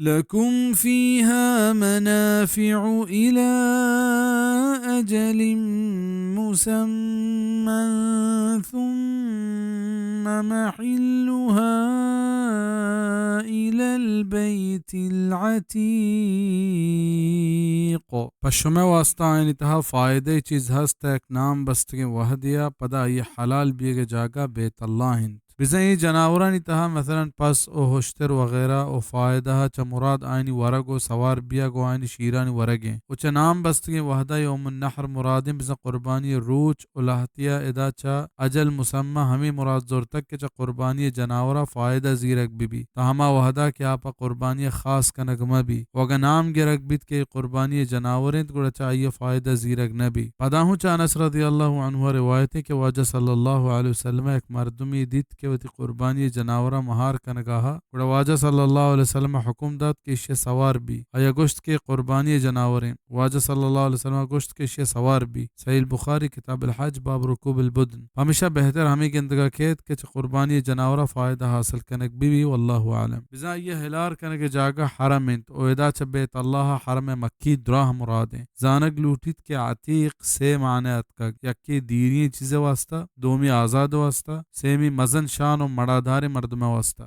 لكم فيها منافع إلى أجل مسمى ثم محلها إلى البيت العتيق. پس شمئے واسطہ آیانی تہا فائدہ چیز ہست، یک نام بستگیں وہدے ءَ پدا آئی حلال بیگ ءِ جاگہ بیت اللہ انت. بزاں اے جناورانی تہا مثلاً پس و ہشتر وغیرہ و فائدہ چہ مراد آیانی ورگ و سوار بیگ و آیانی شیرانی ورگ انت. و چہ نام بستگیں وہدا یوم النحر مراد انت، بزاں قربانی روچ و لہتیا ادا چہ اجل مسمی ہمے مراد زرتگ کہ چہ قربانی جناورا فائدہ زیرگ بہ بیت، تا ہما وہدا کہ آ پہ قربانی خاص کنگ مہ بیت. و اگاں نام گرگ بیت کہ اے قربانی جناور انت، گڑا چہ آئی فائدہ زیرگ نہ بیت. پدا ہوں چہ انس رضی اللہ عنہ روایت انت کہ واجہ صلی اللہ علیہ وسلم یک مردمی دیت کہ وتی قربانی جناورا مہار کنگا ہا. گڑا واجہ صلی اللہ علیہ وسلم حکم دات کہ ایشی سوار بی. آیا گوشت کہ قربانی جناور انت. واجہ صلی اللہ علیہ وسلم گوشت کہ ایشی سوار بی. صحیح البخاری، کتاب الحج، باب رکوب البدن. پمیشا بہتر ہمے گندگا کیت کہ چہ قربانی جناورا فائدہ حاصل کنگ بہ بی، واللہ اعلم. بزاں آئی ہلار کنگ جاگہ حرم انت و ادا چہ بیت اللہ حرم مکی دراہ مراد انت. زانگ لوٹیت کہ عتیق سے معنی اتکگ، یکے دیریں چیزے واسطہ، دومی آزاد واسطہ، سیمی مزن شان و مڑاداریں مردمے واسطہ.